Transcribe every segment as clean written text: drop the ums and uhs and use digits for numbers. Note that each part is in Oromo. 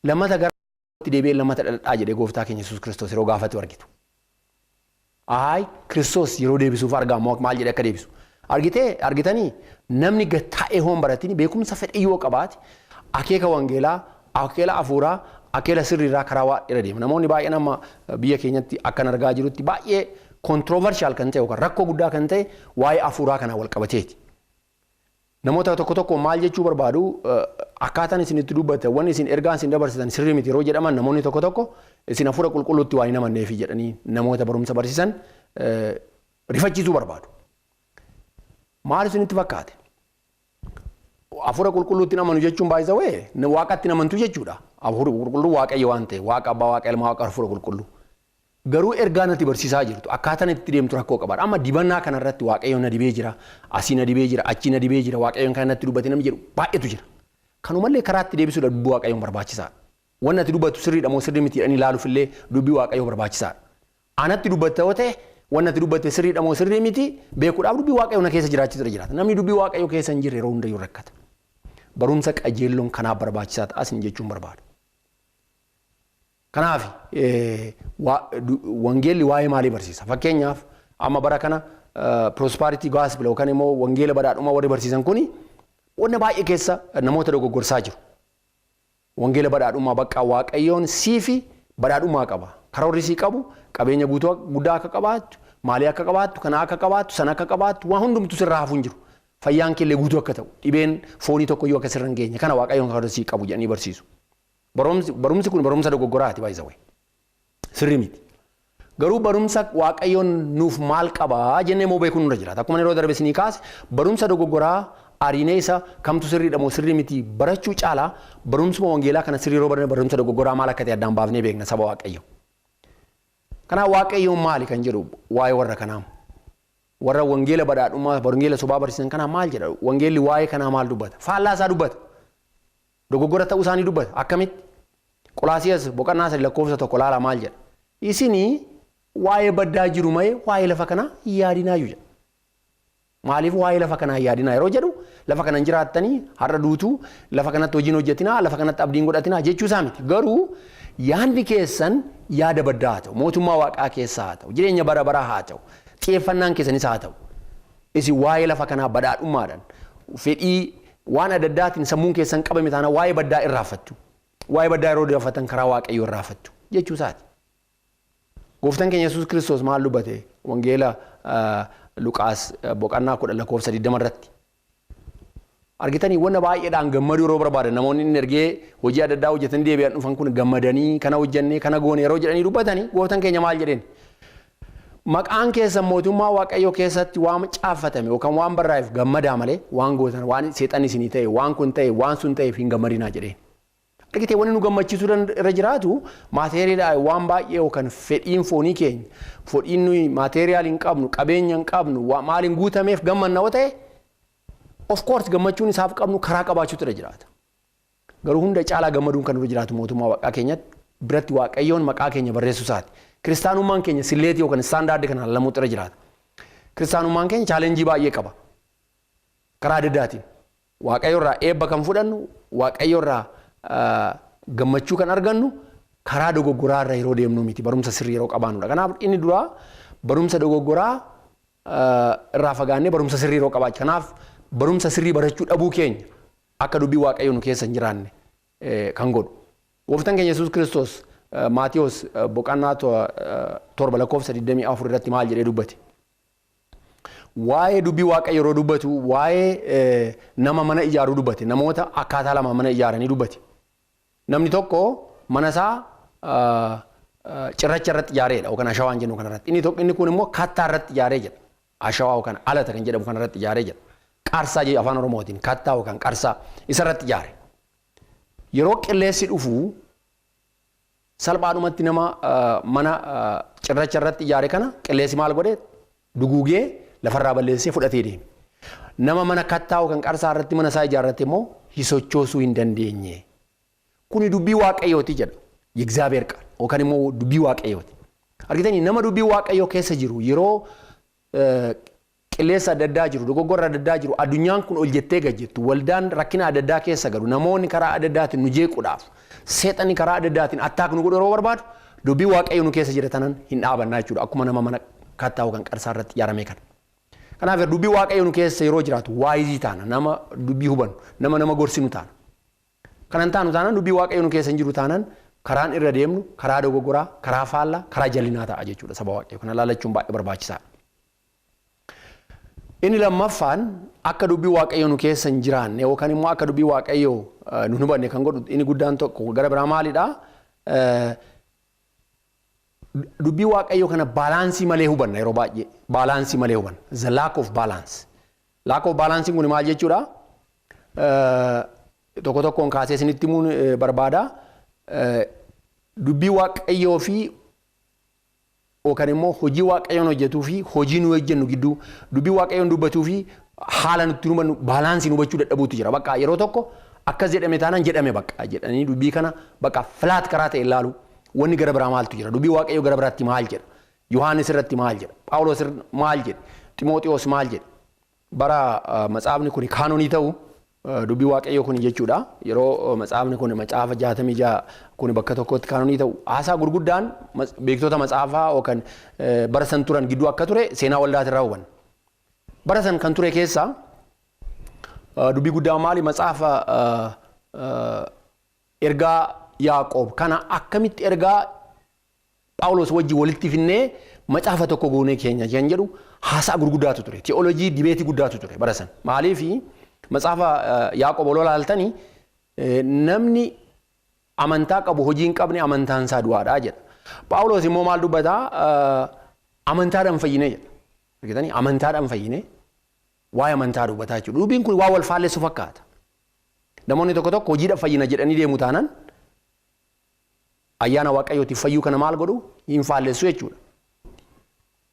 Lammata gara deebi'ee lammata dhaladhaa jedhee gooftaa keenya Yesuus Kiristoos yeroo gaafatu argitu. Ayi Kiristoos yeroo deebisuuf argamu maal jedhee akka deebisu. Argitee argitanii namni taa'ee hoon baratini beekumsa fedhii yoo qabaate akeeka wangeelaa, akeela hafuuraa, akeela sirriirraa karaa waa irra deema. Namoonni baay'een amma biyya keenyatti akkan argaa jirutti baay'ee controversial kan ta'e yookaan rakkoo guddaa kan ta'e waa'ee hafuuraa kanaan wal qabateeti. Namoota tokko tokko maal jechuu barbaadu akkaataan isin itti dubbatan wanni isin ergaan isin dabarsitan sirrii miti yeroo jedhaman namoonni tokko tokko isin hafuura qulqulluutti waan hin amanneefi jedhanii namoota barumsa barsiisan rifachiisuu barbaadu. Maal isinitti fakkaate? Hafuura qulqulluutti amanu jechuun baay'isawee waaqatti amantuu jechuudha. Hafuura qulqulluu waaqayyo waan ta'e waaqa abbaa waaqa ilmaa waaqa hafuura qulqulluu. Garuu ergaa natti barsiisaa jirtu akkaataan itti deemtu rakkoo qabaadha. Amma dibannaa kanarratti waaqayyoon na dibee jira, asii na dibee jira, achii na dibee jira, waaqayyoon kana natti dubbate namni jedhu baay'eetu jira. Kanumallee karaa itti deebisuudha dubbii waaqayyoon barbaachisaadha. Wanni ati dubbattu sirriidha moo sirrii miti jedhanii ilaaluuf illee dubbii waaqayyoo barbaachisaadha. Anatti dubbatta yoo ta'e wanni ati dubbatte sirriidha moo sirrii miti beekuudhaaf dubbii waaqayyoo na keessa jiraachisu jiraata. Namni dubbii waaqayyoo keessa hin jirre yeroo hundayyuu rakkata. Barumsa qajeelloon kanaaf barbaachisaa ta'a isin jechuun barbaada. Kanaaf wangeelli waa'ee maalii barsiisa? Fakkeenyaaf amma bara kana prosperity gospel yookaan immoo wangeela badhaadhummaa warri barsiisan kuni wanna baay'ee keessa namoota dogoggorsaa jiru. Wangeela badhaadhummaa bakka waaqayyoon siifi badhaadhummaa qaba. Karoorri sii qabu qabeenya guutuu guddaa akka qabaattu, maalii akka qabaattu, kana akka qabaattu, sana akka qabaattu waan hundumtu sirraa hafu hin jiru. Fayyaan keellee guutuu akka ta'u, dhibeen foonii tokkoyyuu akka sirra hin geenye kana waaqayyoon karoora sii qabu jedhanii barsiisu. Barumsi kun barumsa dogoggoraati baay'isawee. Sirrii miti. Garuu barumsa waaqayyoon nuuf maal qabaa jennee immoo beekuun nurra jiraata. Akkuma yeroo darbe isinii kaase barumsa dogoggoraa ariinee isa kamtu sirriidha moo sirrii miti barachuu caalaa barumsuma wangeelaa kana sirrii yeroo baranne barumsa dogoggoraa maal akka ta'e addaan baafnee beekna saba waaqayyo. Kanaaf waaqayyoon maali kan jedhu waa'ee warra kanaa. Warra wangeela badhaadhummaa wangeela sobaa barsiisan kanaa maal jedha? Wangeelli waa'ee kanaa maal dubbata? Faallaa isaa dubbata. Dogoggora ta'uu isaanii dubbata. Akkamitti? Qolaasiyas boqonnaa 3 lakkoofsa 1 ilaalaa maal jedha? Isinii waa'ee baddaa jiru malee waa'ee lafa kanaa hin yaadinaayyuu jedha. Maaliif waa'ee lafa kanaa hin yaadinaa yeroo jedhu lafa kana hin jiraattanii har'a duutuu lafa kanatti hojiin hojjetinaa lafa kanatti abdiin godhatinaa jechuu isaa miti. Garuu yaadni keessan yaada baddaa haa ta'u, mootummaa waaqaa keessaa haa ta'u, jireenya bara baraa haa ta'u, xiyyeeffannaan keessanis haa ta'u. Isin waa'ee lafa kanaa badhaadhummaadhaan fedhii waan adda addaatiin sammuun keessan qabame taanaan waa'ee baddaa irraanfattu. Waa'ee baddaa yeroo irraanfattan karaa waaqayyoo irraanfattu jechuu isaati. Gooftaan keenya Yesuus Kiristoos maal dubbate? Wangeela Luqaas boqonnaa 10 lakkoofsa 20 irratti. Argitanii wanna baay'eedhaan gammaduu yeroo barbaadan namoonni inni ergee hojii adda addaa hojjetanii deebi'an dhufan kun gammadanii kana hojjennee kana goone yeroo jedhanii dubbatanii gooftaan keenya maal jedheen? Maqaan keessan mootummaa waaqayyoo keessatti waan caaffatame yookaan waan barraa'eef gammadaa malee waan gootan waan seexanni isinii ta'e waan kun ta'e waan sun ta'eef hin gammadinaa jedheen. Argitee wanni nu gammachiisuu irra jiraatu maateeriyaal waan baay'ee yookaan fedhiin foonii keenya fedhiin nuyi maateeriyaal hin qabnu qabeenya hin qabnu maaliin guutameef gammanna yoo ta'e of course gammachuun isaaf qabnu karaa qabaachuutu irra jiraata. Garuu hunda caalaa gammaduun kan nurra jiraatu mootummaa waaqaa keenyatti biratti waaqayyoon maqaa keenya barreessuu isaati. Kiristaanummaan keenya silleetii yookaan istaandaardii kanaan lamuutu irra jiraata. Kiristaanummaan keenya chaalenjii baay'ee qaba. Karaa adda addaatiin. Waaqayyo irraa eebba kan fudhannu, waaqayyo irraa gammachuu kan argannu karaa dogoggoraa irra yeroo deemnu miti barumsa sirrii yeroo qabaannudha. Kanaaf inni duraa barumsa dogoggoraa irraa fagaannee barumsa sirrii yeroo qabaachuu. Kanaaf barumsa sirrii barachuu dhabuu keenya akka dubbii waaqayyo nu keessa hin jiraanne kan godhu. Gooftaan keenya Yesuus Kiristoos Maatiyos boqonnaa 7 lakkoofsa 24 irratti maal jedhee dubbate? Waa'ee dubbii waaqayyo yeroo dubbatu waa'ee nama mana ijaaruu dubbate. Namoota akkaataa lama mana ijaaranii dubbate. Namni tokko mana isaa cirracha irratti ijaareedha yookaan ashawaan jennu kanarratti. Inni tokko inni kun immoo kattaa irratti ijaaree jedha. Ashawaa yookaan alata kan jedhamu kanarratti ijaaree jira. Qarsaa jedhu afaan Oromootiin kattaa yookaan qarsaa isarratti ijaare. Yeroo qilleensi dhufu salphaadhumatti nama mana cirracha irratti ijaare kana qilleensi maal godhe duguugee lafarraa balleessee fudhatee deeme. Nama mana kattaa yookaan qarsaa irratti mana isaa ijaarrate immoo hisochoosuu hin dandeenye. Kuni dubbii Waaqayyooti jedha. የእግዚአብሔር ቃል yookaan immoo dubbii Waaqayyooti. Argitanii, nama dubbii Waaqayyoo keessa jiru yeroo qilleensa adda addaa jiru, dogoggora adda addaa jiru, addunyaan kun ol jettee gad jettu, waldaan rakkina adda addaa keessa galu, namoonni karaa adda addaatiin nu jeequudhaaf, seexanni karaa adda addaatiin attack nu godhu yeroo barbaadu, dubbii Waaqayyoo nu keessa jira tanan hin dhaabannaa jechuudha, akkuma nama mana kattaa yookaan qarsaa irratti ijaaramee kana. Kanaaf dubbii Waaqayyoo nu keessa yeroo jiraatu wise taana, nama dubbii hubannu, nama gorsinu taana. Kanan taanu taanaan, dubbii Waaqayyoo nu keessa hin jiru taanaan, karaan irra deemnu karaa dogoggoraa, karaa faallaa, karaa jallinaa ta'a jechuudha saba Waaqayyoo. Kana ilaalachuun baay'ee barbaachisaadha. Inni lammaffaan akka dubbii Waaqayyoo nu keessa hin jiraanne yookaan immoo akka dubbii Waaqayyoo nu hin hubanne kan godhu inni guddaan tokko gara biraa maalidhaa? Dubbii Waaqayyoo kana balance malee hubanna yeroo baay'ee. Balance malee hubanna. The lack of balance. Lack of balance kun maal jechuudha? Tokko tokkoon kaasee isinitti himuun barbaada. Dubbii Waaqayyoo fi yookaan immoo hojii Waaqayyoon hojjetuu fi hojii nu hojjennu gidduu, dubbii Waaqayyoon dubbatuu fi haala nutti hubannu balance hubachuu dadhabuutu jira. Bakka yeroo tokko akkas jedhame taanaan jedhame bakka jedhanii dubbii kana bakka flat karaa ta'e ilaalu. Wanni gara biraa maaltu jira? Dubbii Waaqayyoo gara biraatti maal jedha? Yohaannis irratti maal jedha? Phaawulos maal jedha? Ximooxiyoos maal jedha? Bara matsaafni kun canon ta'u, dubbii Waaqayyoo kun jechuudha. Yeroo matsaafni kun macaafa 66 kun bakka tokkotti canon ta'u, haasaa gurguddaan beektota matsaafaa yookaan bara san turan gidduu akka ture seenaa waldaatirraa hubanna. Bara san kan ture keessaa dubbii guddaa maali? Matsaafa ergaa Yaaqoob kana akkamitti ergaa Phaawulos wajjin walitti finnee macaafa tokko goonee keenya kan jedhu haasaa gurguddaatu ture. Theology debate guddaatu ture bara san. Maaliifi, matsaafa Yaaqoob oloo laaltanii, namni amantaa qabu hojii hin qabne amantaan isaa du'aadhaa jedha. Phaawulos immoo maal dubbataa? Amantaadhaan fayyine jedha. Argitanii, amantaadhaan fayyine, waa'ee amantaa dubbataa jechuudha. Dubbiin kun waa wal faallessu fakkaata. Namoonni tokko tokko hojiidhaan fayyina jedhanii deemu taanaan, ayyaana Waaqayyootiif fayyuu kana maal godhu? Hin faallessu jechuudha.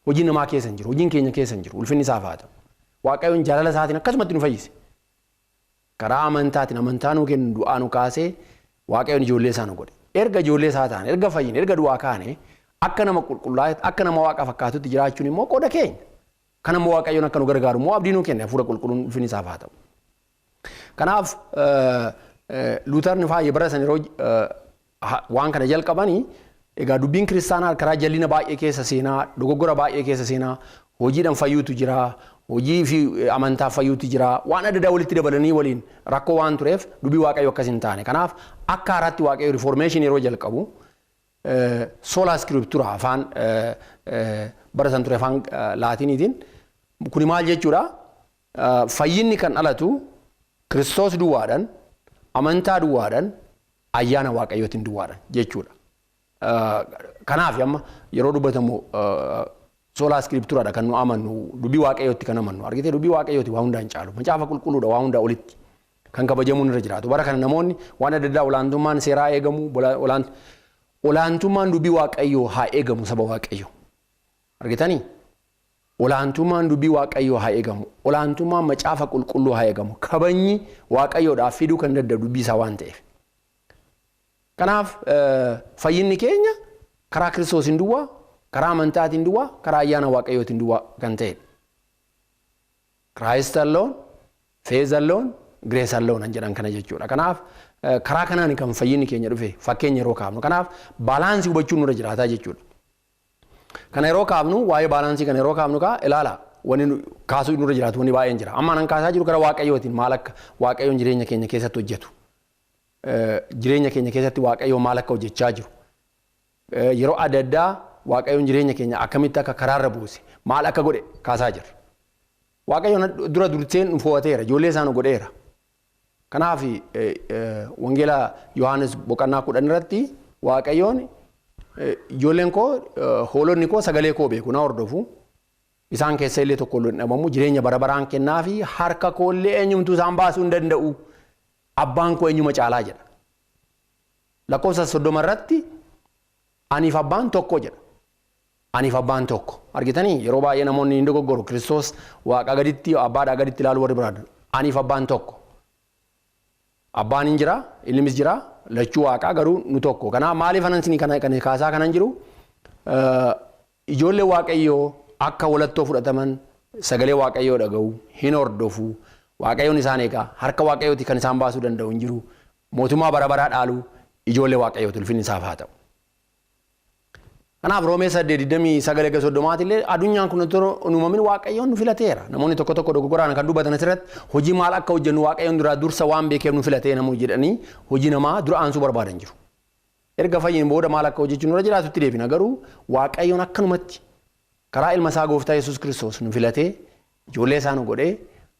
Hojiin namaa keessa hin jiru, hojiin keenya keessa hin jiru, ulfinni isaaf haa ta'u. Waaqayyoon jaalala isaatiin akkasumatti nu fayyise. Karaa amantaatiin amantaa nuu kennu du'aa nu kaasee Waaqayyoon ijoollee isaa nu godhe. Erga ijoollee isaa taane, erga fayyine, erga du'aa kaane, akka nama qulqullaa'etti, akka nama Waaqa fakkaatutti jiraachuun immoo qooda keenya. Kan ammoo Waaqayyoon akka nu gargaaru immoo abdii nuu kenne hafuura qulqulluun, ulfinni isaaf haa ta'u. Kanaaf Luutarni faayee bara san yeroo waan kana jalqabanii, egaa dubbiin kiristaanaa karaa jallina baay'ee keessa seenaa, dogoggora baay'ee keessa seenaa, hojiidhaan fayyuutu jira, hojii fi amantaa fayyuutu jira, waan adda addaa walitti dabalanii waliin rakkoo waan tureef dubbii Waaqayyo akkas hin taane. Kanaaf akka haaraatti Waaqayyo Reformation yeroo jalqabu sola scriptura, afaan bara san ture afaan Laatiniitiin, kuni maal jechuudha? Fayyinni kan dhalatu Kiristoos duwwaadhaan, amantaa duwwaadhaan, ayyaana Waaqayyootiin duwwaadhaan jechuudha. Kanaaf amma yeroo dubbatamu sola scripturadha kan nu amannu, dubbii Waaqayyootti kan amannu. Argitee, dubbii Waaqayyooti waa hundaan caalu, macaafa qulqulluudha waa hundaa olitti kan kabajamuun irra jiraatu. Bara kana namoonni waan adda addaa, olaantummaan seeraa eegamu, olaantummaan dubbii Waaqayyoo haa eegamu, saba Waaqayyoo. Argitanii? Olaantummaan dubbii Waaqayyoo haa eegamu. Olaantummaan macaafa qulqulluu haa eegamu. Kabajni Waaqayyoodhaaf fiduu kan danda'u dubbii isaa waan ta'eef. Kanaaf fayyinni keenya karaa Kiristoosiin duwwaa, karaa amantaatiin duwwaa, karaa ayyaana Waaqayyootiin duwwaa kan ta'edha. Christ alone, faith alone, grace alone kan jedhan kana jechuudha. Kanaaf karaa kanaan kan fayyinni keenya dhufe fakkeenya yeroo kaafnu. Kanaaf balance hubachuun nurra jiraataa jechuudha. Kana yeroo kaafnu, waa'ee balance kana yeroo kaafnu kaa ilaala, wanni kaasuu nurra jiraatu wanni baay'een jira. Amma nan kaasaa jiru karaa Waaqayyootiin maal akka Waaqayyoon jireenya keenya keessatti hojjetu. Jireenya keenya keessatti Waaqayyoon maal akka hojjechaa jiru. Yeroo adda addaa Waaqayyoon jireenya keenya akkamitti akka karaarra buuse, maal akka godhe kaasaa jirra. Waaqayyoon dura durseen nu fo'ateera, ijoollee isaa nu godheera. Kanaaf Wangeela Yohaannis boqonnaa 10 irratti Waaqayyoon, ijoolleen koo, hoolonni koo sagalee koo beeku, na hordofu. Isaan keessa illee tokko hin dhabamu, jireenya bara baraan kennaa fi harka koollee eenyumtuu isaan baasuu hin danda'u. Abbaan koo eenyuma caalaa jedha. Lakkoofsa 30 irratti aniif abbaan tokko jedha. Aniif abbaan tokko. Argitanii yeroo baay'ee namoonni hin dogoggoru. Kiristoos waaqa gaditti abbaadhaa gaditti ilaalu warri biraadha. Aniif abbaan tokko. Abbaan hin jira, ilmis jira, lachuu waaqaa garuu nu tokko. Kanaaf maaliif anan isinii kana kan kaasaa kanan jiru ijoollee waaqayyoo akka walattoo fudhataman sagalee waaqayyoo dhaga'u, hin hordofu, waaqayyoon isaan eegaa, harka waaqayyooti kan isaan baasuu danda'u hin jiru, mootummaa bara baraa dhaalu ijoollee waaqayyooti ulfinni isaaf haa ta'u. Kanaaf Roomee 8:29-30 illee addunyaan kun otoo hin uumamin waaqayyoon nu filateera. Namoonni tokko tokko dogoggoraan kan dubbatan asirratti hojii maal akka hojjennu waaqayyoon duraa dursa waan beekeef nu filatee namoonni jedhanii hojii namaa dura aansuu barbaadan jiru. Erga fayyiin booda maal akka hojjechuun nurra jiraatutti deebina garuu waaqayyoon akkanumatti karaa ilma isaa gooftaa Yesuus Kiristoos nu filatee ijoollee isaa nu godhee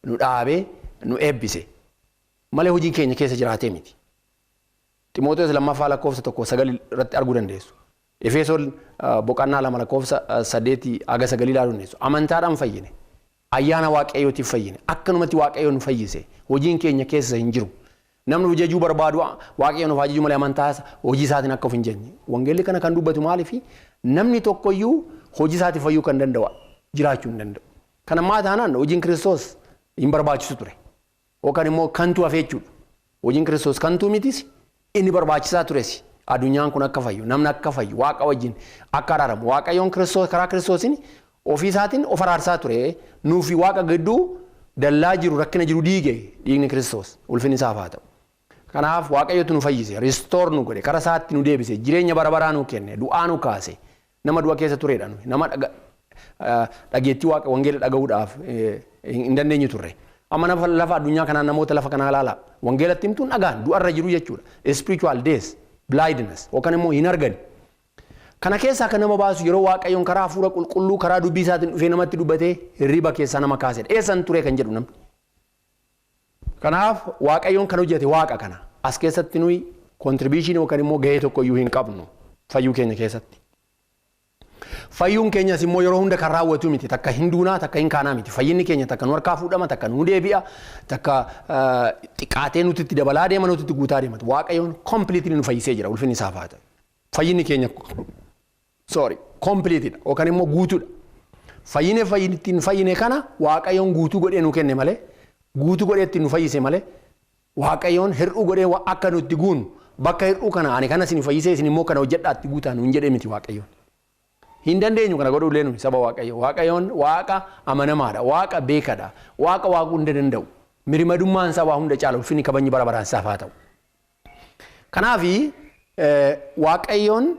nu dhaabee nu eebbise malee hojii keenya keessa jiraatee miti. Ximootees 2 lakkoofsa 1-9 irratti arguu dandeessu. Efesoon boqonnaa 2 lakkoofsa 8-9 ilaaluu dandeessu. Amantaadhaan fayyine. Ayyaana waaqayyootiif fayyine. Akkanumatti waaqayyoon nu fayyise. Hojiin keenya keessa hin jiru. Namni hojjechuu barbaadu waaqayyoon of ajaju malee amantaa hojii isaatiin akka of hin jenne. Wangeelli kana kan dubbatu maaliifi namni tokkoyyuu hojii isaatiif fayyuu kan danda'u jiraachuu hin danda'u. Kana maa taanaan hojiin Kiristoos hin barbaachisu ture. Yookaan immoo kantu hafe jechuudha. Hojiin Kiristoos kantuu mitis inni barbaachisaa tures. Addunyaan kun akka fayyu, namni akka fayyu, waaqa wajjin akka araaramu. Waaqayyoon Kiristoos karaa Kiristoosiin ofii isaatiin of araarsaa ture. Nuufi waaqa gidduu dallaa jiru rakkina jiru diige dhiigni Kiristoos ulfinni isaaf haa ta'u. Kanaaf waaqayyotu nu fayyise, ristoor nu godhe, karaa isaatti nu deebise, jireenya bara baraa nu kenne, du'aa nu kaase. Nama du'a keessa turedha nuyi. Nama dhageettii waaqa wangeela dhaga'uudhaaf hin dandeenyu turre. Amma lafa addunyaa kanaa namoota lafa kanaa ilaala. Wangeelatti himtuun dhagaan du'arra jiru jechuudha. Spiritual death, blindness yookaan immoo hin argani. Kana keessaa kan nama baasu yeroo waaqayyoon karaa hafuura qulqulluu karaa dubbii isaatiin dhufee namatti dubbatee hirriba keessaa nama kaasedha. Eessan ture kan jedhu namni. Kanaaf waaqayyoon kan hojjete waaqa kana. As keessatti nuyi contribution yookaan immoo gahee tokko iyyuu hin qabnu fayyuu keenya keessatti. Fayyuun keenyas immoo yeroo hunda kan raawwatu miti. Takka hin duunaa, takka hin kaanaa miti. Fayyinni keenya takka nu harkaa fuudhama, takka nu deebi'a, takka xiqqaatee nuti itti dabalaa deema, nuti itti guutaa deema. Waaqayyoon completely nu fayyisee jira. Ulfinni isaaf haa ta'u. Fayyinni keenya sorry completely yookaan immoo guutuudha. Fayyine ittiin fayyine kana waaqayyoon guutuu godhee nu kenne malee guutuu godhee ittiin nu fayyise malee waaqayyoon hir'uu godhee akka nutti guunu bakka hir'uu kana ani kana isin fayyisee isin immoo kana hojjedhaa itti guutaa nuun jedhee miti waaqayyoon. Hin dandeenyu kana godhuu illee nuyi saba waaqayyo. Waaqayyoon waaqa amanamaadha, waaqa beekadha, waaqa waaqa hunda danda'u. Mirmadummaan isaa waa hunda caala ulfinni kabajni bara baraan isaaf haa ta'u. Kanaafi waaqayyoon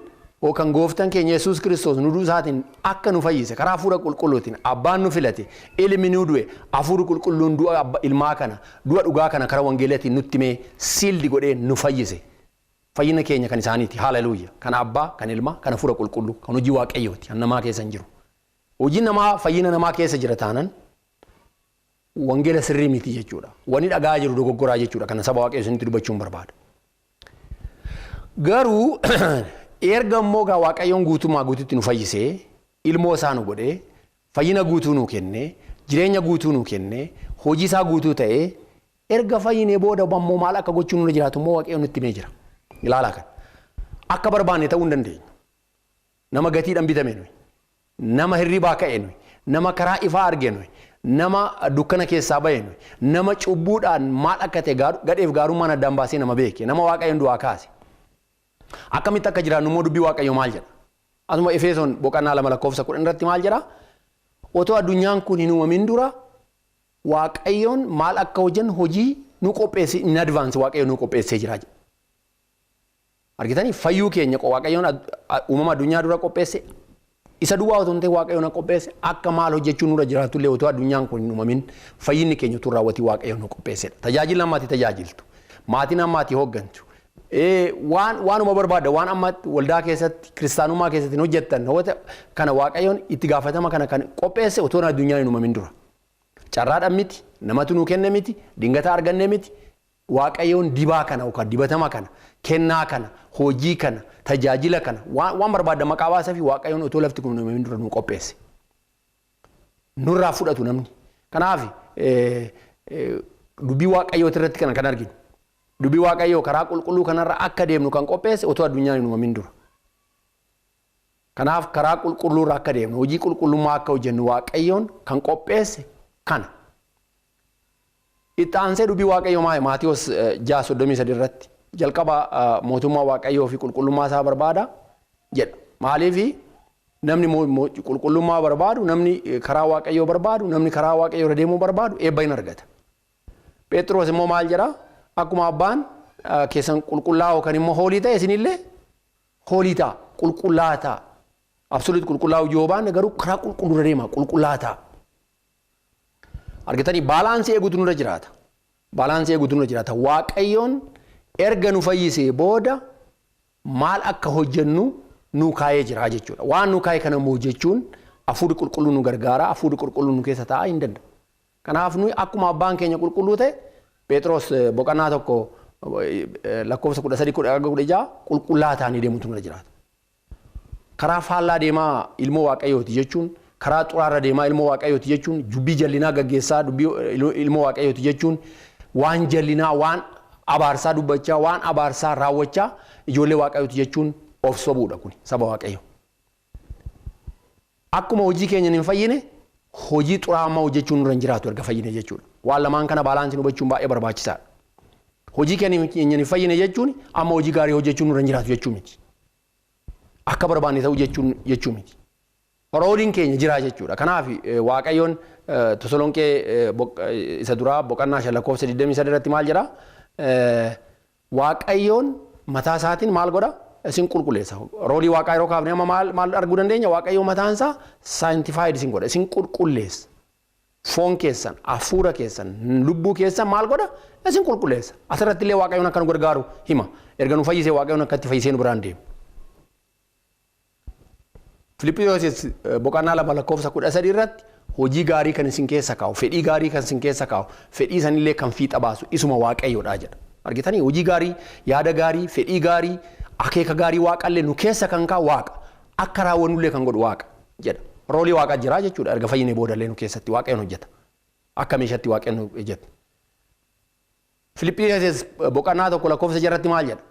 yookaan gooftaan keenya Yesuus Kiristoos nu du'uu isaatiin akka nu fayyise karaa hafuura qulqulluutiin abbaan nu filate ilmi nu du'e hafuurri qulqulluun du'a ilmaa kana du'a dhugaa kana karaa wangeelaatiin nutti himee siildi godhee nu fayyise. Fayyina keenya kan isaaniiti. Haleluuya. Kan abbaa, kan ilmaa, kan hafuura qulqulluu, kan hojii waaqayyooti. Kan namaa keessa hin jiru. Hojiin namaa fayyina namaa keessa jira taanan wangeela sirrii miti jechuudha. Wanni dhagaa jiru dogoggoraa jechuudha. Kana saba waaqayyo isinitti dubbachuun barbaada. Garuu erga immoo gaa waaqayyoon guutummaa guututti nu fayyisee ilmoo isaa nu godhee fayyina guutuu nu kennee jireenya guutuu nu kennee hojii isaa guutuu ta'ee erga fayyinee booda immoo maal akka gochuun nurra jiraatu immoo waaqayyoon nutti himee jira. Ilaalaa kan. Akka barbaanne ta'uu hin dandeenyu. Nama gatiidhaan bitame nuyi. Nama hirribaa ka'e nuyi. Nama karaa ifaa arge nuyi. Nama dukkana keessaa ba'e nuyi. Nama cubbuudhaan maal akka ta'e gadheef gaarummaan addaan baasee nama beeke. Nama waaqayyoon du'aa kaase. Akkamitti akka jiraannu immoo dubbii waaqayyoo maal jedha? Asuma Efesoon boqonnaa 2 lakkoofsa 10 irratti maal jedha? Otoo addunyaan kun hin uumamin dura waaqayyoon maal akka hojjennu hojii nu qopheesse in advance waaqayyoon nu qopheessee jira jedha. Argitanii fayyuu keenya waaqayyoon uumama addunyaa dura qopheesse isa duwwaa otoo hin ta'in waaqayyoon qopheesse akka maal hojjechuu nurra jiraatullee otoo addunyaan kun hin uumamin fayyinni keenya utuu raawwatii waaqayyoon nu qopheessedha. Tajaajila ammaatti tajaajiltu. Maatiin ammaatti hooggantu. Waanuma barbaadda waan amma waldaa keessatti kiristaanummaa keessatti hin hojjettan kana waaqayyoon itti gaafatama kana kan qopheesse otoo addunyaan hin uumamin dura. Carraadhaan miti, namatu nuu kenne miti, dingata arganne miti. Waaqayyoon dibaa kana yookaan dibatama kana, kennaa kana, hojii kana, tajaajila kana waan barbaadda maqaa baasaa fi waaqayyoon otoo lafti kun hin uumamin dura nuu qopheesse. Nurraa fudhatu namni. Kanaaf dubbii Waaqayyooti irratti kana kan arginu. Dubbii Waaqayyoo karaa qulqulluu kanarra akka deemnu kan qopheesse otoo addunyaan hin uumamin dura. Kanaaf karaa qulqulluurra akka deemnu, hojii qulqullummaa akka hojjennu Waaqayyoon kan qopheesse kana. Itti aansee dubbii Waaqayyoo maali? Maatiyoos 6:33 irratti jalqaba mootummaa Waaqayyoo fi qulqullummaa isaa barbaada jedha. Maaliif namni qulqullummaa barbaadu, namni karaa Waaqayyoo barbaadu, namni karaa Waaqayyoo irra deemuu barbaadu eebba hin argata. Phexros immoo maal jedha? Akkuma abbaan keessan qulqullaa'oo kan immoo hoolii ta'e isinillee hoolii ta'a, qulqullaa'aa ta'a. Absolute qulqullaa'uu yoo baanne garuu karaa qulqulluu irra deema, qulqullaa'aa ta'a. Argitanii, balance eeguutu nurra jiraata. Balance eeguutu nurra jiraata. Waaqayyoon erga nu fayyisee booda maal akka hojjennu nu kaa'ee jira jechuudha. Waan nu kaa'e kana immoo hojjechuun hafuurri qulqulluu nu gargaara, hafuurri qulqulluu nu keessa taa'aa hin danda'u. Kanaaf nuyi akkuma abbaan keenya qulqulluu ta'e, Phexros boqonnaa 1 lakkoofsa 13 16, qulqullaa ta'anii deemutu nurra jiraata. Karaa faallaa deemaa ilmoo Waaqayyooti jechuun, karaa xuraarra deemaa ilmoo Waaqayyooti jechuun, dubbii jallinaa gaggeessaa dubbii ilmoo Waaqayyooti jechuun, waan jallinaa, waan abaarsaa dubbachaa, waan abaarsaa raawwachaa ijoollee Waaqayyooti jechuun of sobuudha kuni saba Waaqayyo. Akkuma hojii keenya hin fayyine, hojii xuraa'aa hojjechuun nurra hin jiraatu erga fayyine jechuudha. Waan lamaan kana balance hubachuun baay'ee barbaachisaadha. Hojii keenya hin fayyine jechuun amma hojii gaarii hojjechuun nurra hin jiraatu jechuu miti. Akka barbaanne ta'uu jechuun jechuu miti. Rooliin keenya jira jechuudha. Kanaaf Waaqayyoon Tosolonqee isa duraa boqonnaa 5 lakkoofsa 23 irratti maal jedha? Waaqayyoon mataa isaatiin maal godha? Isin qulqulleessa. Roolii Waaqaa yeroo kaafne amma maal maal arguu dandeenya? Waaqayyo mataan isaa sanctified isin godha. Isin qulqulleessa. Foon keessan, hafuura keessan, lubbuu keessan maal godha? Isin qulqulleessa. Asirratti illee Waaqayyoon akka nu gargaaru hima. Erga nu fayyisee Waaqayyoon akka itti fayyisee nu biraan deemu. Filiphiyoosis boqonnaa 2 lakkoofsa 13 irratti hojii gaarii kan isin keessa kaa'u, fedhii gaarii kan isin keessa kaa'u, fedhii sanillee kan fiixa baasu isuma Waaqayyoodha jedha. Argitanii, hojii gaarii, yaada gaarii, fedhii gaarii, akeeka gaarii Waaqallee nu keessa kan kaa'u Waaqa. Akka raawwannullee kan godhu Waaqa jedha. Roolii Waaqa jira jechuudha. Erga fayyinee boodallee nu keessatti Waaqayyoon hojjeta. Akka meeshaatti Waaqayyoon hojjeta. Filiphiyoosis boqonnaa 1 lakkoofsa 6rratti maal jedha?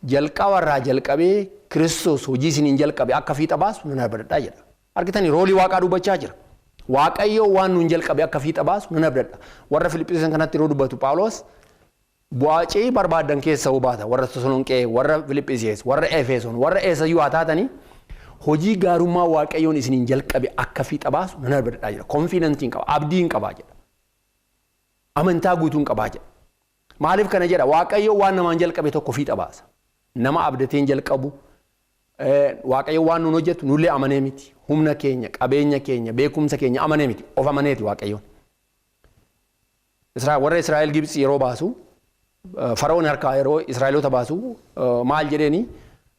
Jalqabarraa jalqabee Kiristoos hojii isiniin jalqabe akka fiixa baasu nan abdadhaa jedha. Argitanii, roolii Waaqaa dubbachaa jira. Waaqayyo waan nuun jalqabe akka fiixa baasu nan abdadha. Warra Filiphisiisan kanatti yeroo dubbatu Phaawulos, bu'aa barbaaddan keessa hoo baata, warra Tasalonqee, warra Filiphisiis, warra Efesoon, warra eessayyuu haa taatanii, hojii gaarummaa Waaqayyoon isiniin jalqabe akka fiixa baasu nan abdadhaa jedha. Confidentiin qaba, abdiin qabaa jedha. Amantaa guutuun qabaa jedha. Maaliif kana jedha? Waaqayyo waan namaan jalqabe tokko fiixa baasa. Nama abdateen jalqabu, Waaqayyo waan nuun hojjetu nullee amanee miti. Humna keenya, qabeenya keenya, beekumsa keenya amanee miti. Of amaneeti Waaqayyoon. Warra Israa'el Gibxi yeroo baasu, Fara'oon harkaa yeroo Israa'eloota baasu maal jedheeni?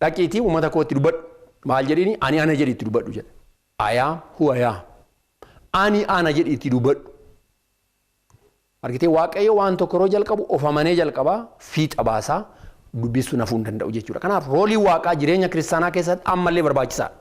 "Dhaqiitii uummata kootti dubbadhu." Maal jedheeni? "Ani ana jedhiitti dubbadhu" jedhe. "I am who I am." "Ani ana jedhiitti dubbadhu." Argitee, Waaqayyo waan tokko yeroo jalqabu of amanee jalqabaa, fiixa baasaa, dubbisuu nafuu hin danda'u jechuudha. Kanaaf roolii Waaqaa jireenya kiristaanaa keessatti ammallee barbaachisaadha.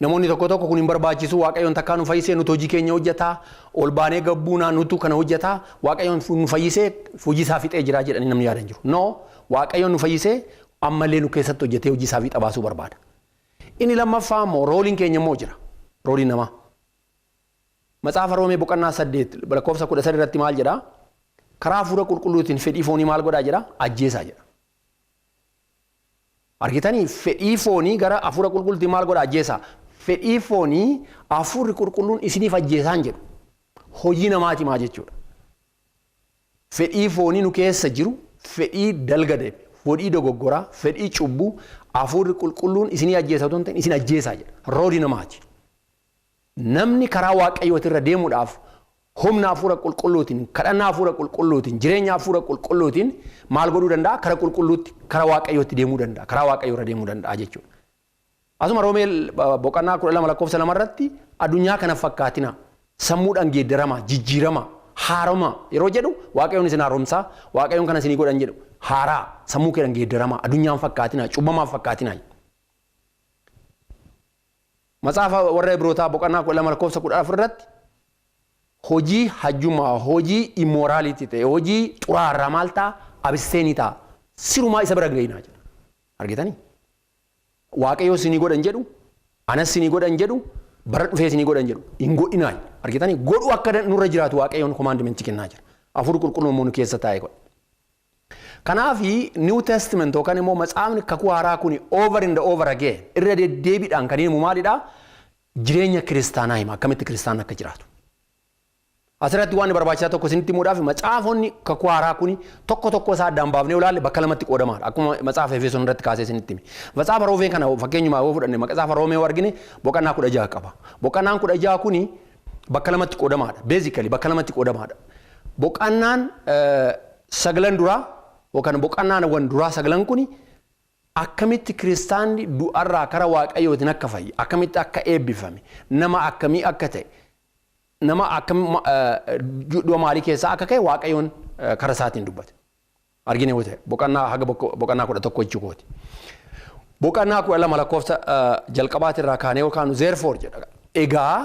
Namoonni tokko tokko kun hin barbaachisu, Waaqayyoon takkaa nu fayyisee nuti hojii keenya hojjetaa, ol baanee gabbuunaa nutu kana hojjetaa, Waaqayyoon nu fayyisee hojii isaa fixee jira jedhanii namni yaadan jiru. No, Waaqayyoon nu fayyisee ammallee nu keessatti hojjetee hojii isaa fiixa baasuu barbaada. Inni lammaffaa immoo rooliin keenya immoo jira. Rooliin namaa. Matsaafa Roomee boqonnaa 8 lakkoofsa 13 irratti maal jedhaa? Karaa hafuura qulqulluutiin fedhii foonii maal godhaa jedha? Ajjeesaa jedha. Argitanii, fedhii foonii gara hafuura qulqulluutiin maal godhaa? Ajjeesaa. Fedhii foonii hafuurri qulqulluun isiniif ajjeesaan jedhu. Hojii namaati maa jechuudha. Fedhii foonii nu keessa jiru, fedhii dalga deeme, fedhii dogoggoraa, fedhii cubbuu hafuurri qulqulluun isinii ajjeesa otoo hin ta'in isin ajjeesaa jedha. Roolii namaati. Namni karaa Waaqayyooti irra deemuudhaaf humna hafuura qulqulluutiin, kadhannaa hafuura qulqulluutiin, jireenya hafuura qulqulluutiin maal godhuu danda'a? Kara qulqulluutti, kara Waaqayyootti deemuu danda'a. Karaa Waaqayyoo irra deemuu danda'a jechuudha. Asuma Roomee boqonnaa 12 lakkoofsa 2 irratti addunyaa kana fakkaatina, sammuudhaan geeddarama, jijjiirama, haaroma yeroo jedhu, Waaqayyoon isin haaromsaa, Waaqayyoon kana isinii godhan jedhu, haaraa sammuu keedhaan geeddarama, addunyaan fakkaatina, cubbamaaf fakkaatina. Matsaafa warra Ibrootaa boqonnaa 12 lakkoofsa 14 irratti hojii hajjummaa, hojii immorality ta'e, hojii xuraarraa maal ta'a? Abstain ta'a. Sirumaa isa bira ga'inaa jedha. Argitanii? Waaqayyo sinii godhan jedhu, anas sinii godhan jedhu, bara dhufee sinii godhan jedhu, hin godhinaa. Argitanii? Godhu akka nurra jiraatu Waaqayyoon commandment kennaa jira. Hafuurri qulqulluun immoo nu keessa taa'ee godha. Kanaafi New Testament yookaan immoo matsaafni kakuu haaraa kun over and over again irra deddeebiidhaan kan himu maalidhaa? Jireenya kiristaanaa hima, akkamitti kiristaan akka jiraatu. Asirratti waan barbaachisaa tokko isinitti himuudhaaf, macaafonni kakuu haaraa kun tokko tokko isaa addaan baafnee ilaalle bakka lamatti qoodamaadha. Akkuma macaafa Efesoon irratti kaasee isinitti hime. Macaafa Roomee kana fakkeenyumaa yoo fudhanne, macaafa Roomee yoo argine, boqonnaa 16 qaba. Boqonnaan 16 kuni bakka lamatti qoodamaadha. Basically bakka lamatti qoodamaadha. Boqonnaan sagalan duraa yookaan boqonnaawwan duraa sagalan kuni akkamitti kiristaanni du'arraa kara Waaqayyootiin akka fayye, akkamitti akka eebbifame, nama akkamii akka ta'e, nama akkam du'a maalii keessaa akka ka'e Waaqayyoon kara isaatiin dubbate. Argine yoo ta'e, boqonnaa haga boqonnaa 11 jechuu kooti. Boqonnaa 12 lakkoofsa jalqabaatirraa kaanee yookaan "Therefore" jedha. Egaa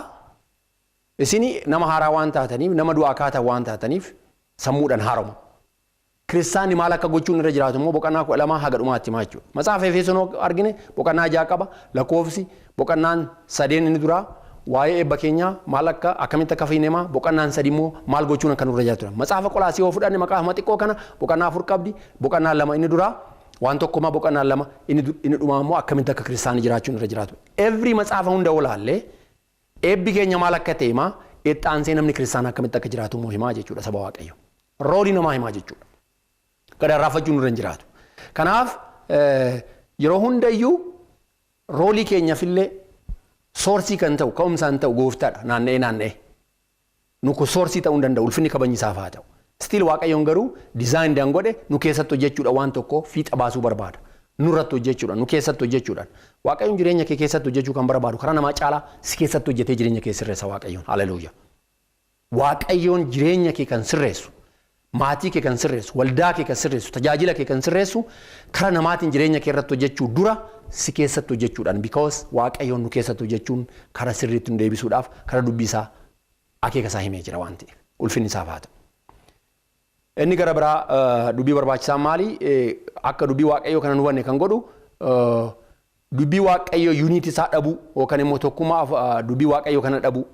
isin nama haaraa waan taataniif, nama du'aa kaatan waan taataniif, sammuudhaan haaroma. Kiristaanni maal akka gochuun irra jiraatu immoo boqonnaa 12 haga dhumaatti himaa jechuudha. Macaafa Efesoon argine, boqonnaa 6 qaba. Lakkoofsi boqonnaan sadeen inni duraa waa'ee eebba keenyaa maal akka akkamitti akka fayyine himaa, boqonnaan sadi immoo maal gochuun akka nurra jiraatu. Macaafa Qolaasii yoo fudhanne, maqaa xiqqoo kana boqonnaa 4 qabdi. Boqonnaan 2 inni duraa waan tokkomaa, boqonnaan 2 inni dhumaa immoo akkamitti akka kiristaanni jiraachuun irra jiraatu. Every macaafa hunda olaallee eebbi keenya maal akka ta'e himaa, itti namni kiristaana akkamitti akka jiraatu immoo himaa jechuudha saba Waaqayyo. Role namaa himaa jechuudha. Gadarraafachuun nurra hin jiraatu. Kanaaf yeroo hundayyuu role keenyaafillee source kan ta'u, ka'umsaan ta'u gooftaadha naanna'ee naanna'ee. Nu kun source ta'uu hin danda'u, ulfinni kabajni isaaf haa ta'u. Still Waaqayyoon garuu design daan godhe nu keessatti hojjechuudha, waan tokko fiixa baasuu barbaada. Nurratti hojjechuudha, nu keessatti hojjechuudhaan. Waaqayyoon jireenya kee keessatti hojjechuu kan barbaadu karaa namaa caalaa si keessatti hojjetee jireenya kee sirreessa Waaqayyoon. Haleluuyaa. Waaqayyoon jireenya kee kan sirreessu, maatii kee kan sirreessu, waldaa kee kan sirreessu, tajaajila kee kan sirreessu karaa namaatiin jireenya kee irratti hojjechuu dura si keessatti hojjechuudhaan, because Waaqayyoon nu keessatti hojjechuun karaa sirriitti nu deebisuudhaaf karaa dubbii isaa akeeka isaa himee jira waan ta'eef ulfinni isaaf haa ta'u. Inni gara biraa dubbii barbaachisaan maali? Akka dubbii Waaqayyoo kana nu hubanne kan godhu dubbii Waaqayyoo unity isaa dhabuu yookaan immoo tokkummaa dubbii Waaqayyoo kana dhabuu.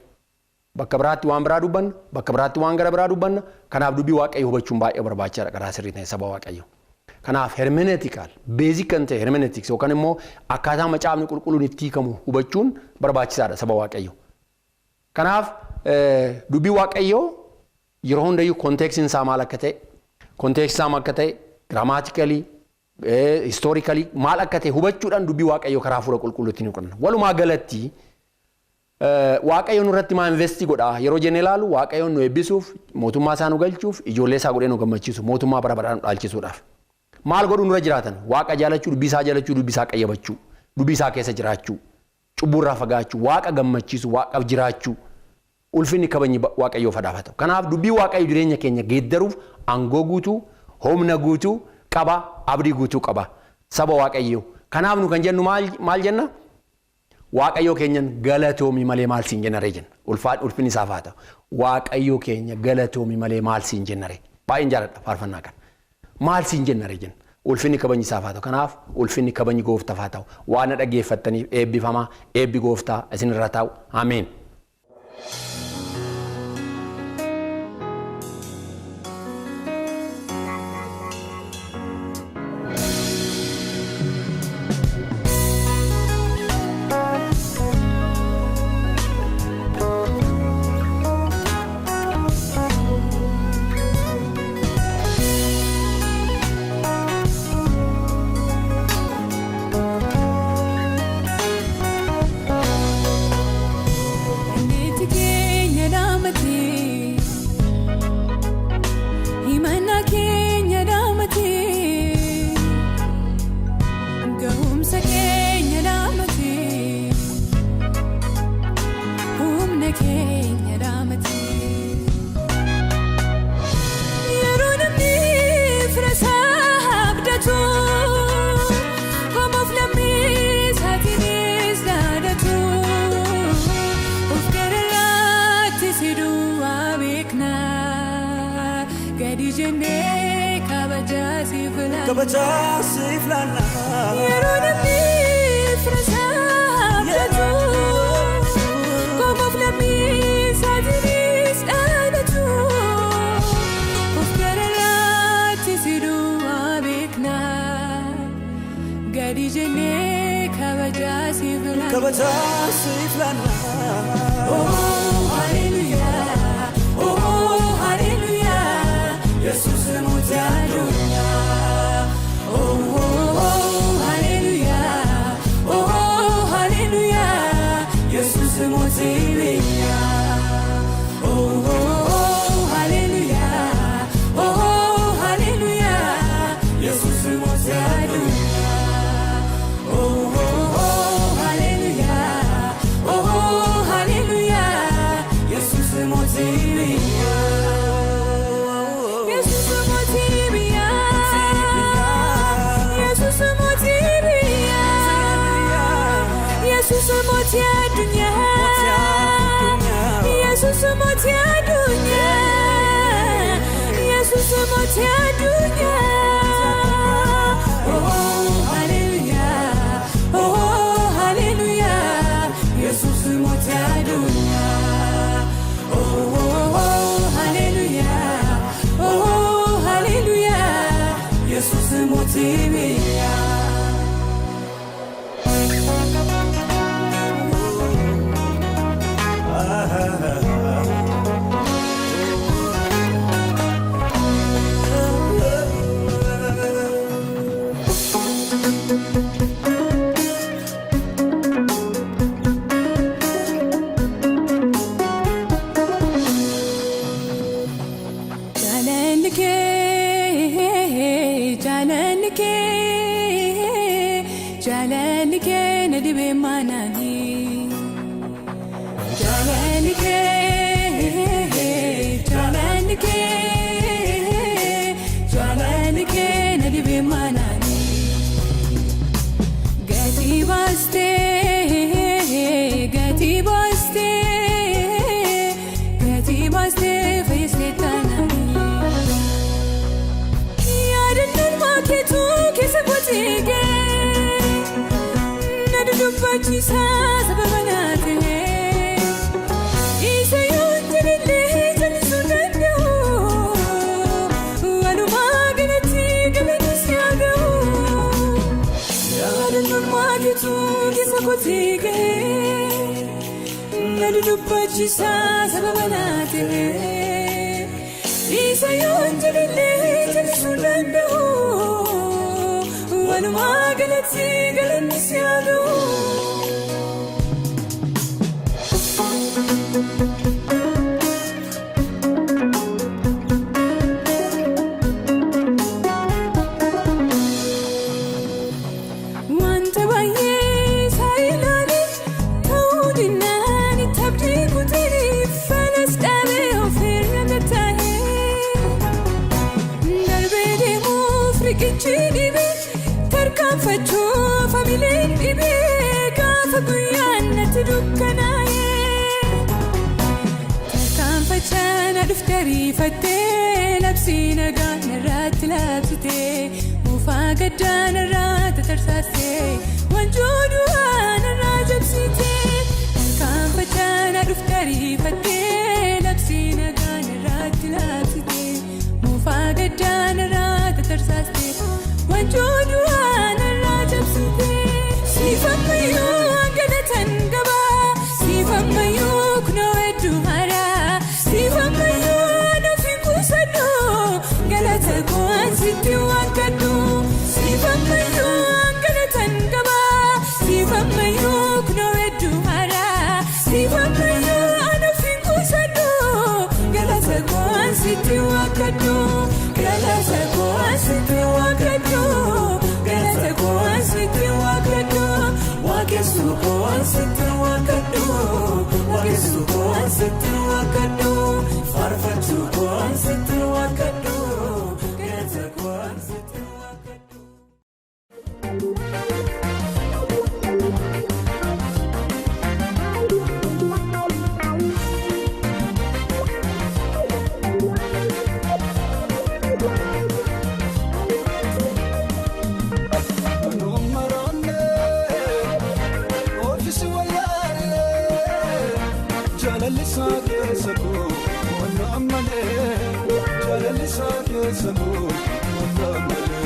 Bakka biraatti waan biraa dubbanna, bakka biraatti waan gara biraa dubbanna. Kanaaf dubbii Waaqayyoo hubachuun baay'ee barbaachisaadha karaa sirrii ta'e saba Waaqayyoo. Kanaaf hermeneutical basic kan ta'e hermeneutics yookaan immoo akkaataa macaafni qulqulluun itti hiikamu hubachuun barbaachisaadha saba Waaqayyoo. Kanaaf dubbii Waaqayyoo yeroo hundayyuu context iin isaa maal akka ta'e, context isaa maal akka ta'e, grammatically, historically maal akka ta'e hubachuudhaan dubbii Waaqayyoo karaa hafuura qulqulluutti ni qoranna. Walumaa galatti Waaqayyo nurratti maa invest godha yeroo jennee ilaalu, Waaqayyoon nu eebbisuuf, mootummaa isaa nu galchuuf, ijoollee isaa godhee nu gammachiisu, mootummaa bara baraan nu dhaalchisuudhaaf. Maal godhuu nurra jiraatan? Waaqa jaalachuu, dubbii isaa jaalachuu, dubbii isaa qayyabachuu, dubbii isaa keessa jiraachuu, cubbuurraa fagaachuu, Waaqa gammachiisu, Waaqaaf jiraachuu. Ulfinni kabajni Waaqayyoof haa ta'u. Kanaaf dubbii Waaqayyo jireenya keenya geeddaruuf aangoo guutuu, humna guutuu qaba, abdii guutuu qaba. Saba Waaqayyoo. Kanaaf nu kan jennu maal jenna? Waaqayyoo keenyan galatoomii malee maal siin jennaree jenna. Ulfinni isaaf haa ta'u. Waaqayyoo keenya galatoomii malee maal siin jennaree. Baay'een jaalladha faarfannaa kana. Maal siin jennaree jenna. Ulfinni kabajni isaaf haa ta'u. Kanaaf ulfinni kabajni gooftaaf haa ta'u. Waan na dhaggeeffattaniif eebbifamaa, eebbi gooftaa isinirra taa'u. Ameen. Inni Gadi jennee kabajaa siif laanna. Kabajaa siif laanna. Yeroo namni firasaa abdatu, qomoof lammii isaatiinis dhaadatu. Of gararraatti si duwwaa beekna. Gadi jennee kabajaa siif laanna. Kabajaa siif laanna. Oh hallelujah, oh hallelujah, Yesuus mootii addunyaa. Oh oh hallelujah, oh hallelujah, Yesuus mootii biyyaa. Oh oh hallelujah, oh hallelujah, Yesuus mootii addunyaa. Oh oh hallelujah, oh hallelujah, Yesuus mootii biyyaa. Yesuus mootii biyyaa. Yesuus mootii biyyaa. Yesuus mootii addunyaa. Yesuus mootii addunyaa. Yesuus mootii addunyaa. Oh hallelujah, oh hallelujah, Yesuus mootii addunyaa. Oh hallelujah, oh hallelujah, Yesuus mootii biyyaa. Jaalalli kee, jaalalli kee, jaalalli kee na dhibee maanaani. Jaalalli kee, jaalalli kee, jaalalli kee na dhibee maanaani. Gatii baastee, gatii baastee, gatii baastee fayyistee taanaani. Yaadannoon maakeetuu keessa kotigee na dudubbachiisa sababa naa ta'e. Isa yoon jedhellee jallisuu danda'u, walumaa galatti galanni si haa ga'u. Yaadannoon maakeetuu keessa kotigee na dudubbachiisa sababa naa ta'e. Isa yoon jedhellee jallisuu danda'u, walumaa galatti galanni si haa ga'u. Wanta baay'ee isaa ilaale ta'uu dinnaan itti abdii kutee falas dhabee ofirra taa'ee. Darbee deemuuf riqichi dhibee tarkaanfachuuf hamileen dhibee gaafa guyyaan natti dukkanaa'ee. Tarkaanfachaa na dhufte ariifattee labsii nagaa narratti labsitee muufaa gaddaa narraa tatarsaastee wanjoo du'aa narraa jabsitee. Tarkaanfachaa na dhufte ariifattee labsii nagaa narratti labsitee muufaa gaddaa narraa tatarsaastee wanjoo du'aa narraa jabsitee. Siif ammayyuu galatan qabaa, siif ammayyuu kunoo hedduu haaraa, siif ammayyuu nuuf hin kuusadhu, galata koo sitti waakkadhu. Siif ammayyuu galatan qabaa, siif ammayyuu kunoo hedduu haaraa, siif ammayyuu nuuf hin kuusadhu, galata koo sitti waakkadhu. Galata koo sitti waakkadhu. Galata koo sitti waakkadhu. Waaqessu koo sitti waakkadhu. Waaqessu koo sitti waakkadhu. Faarfachuu koo sitti waakkadhu. Galata koo sitti waakkadhu. isaa keessa koo mo'annaan malee. Jaalalli isaa keessa koo mo'annaan malee.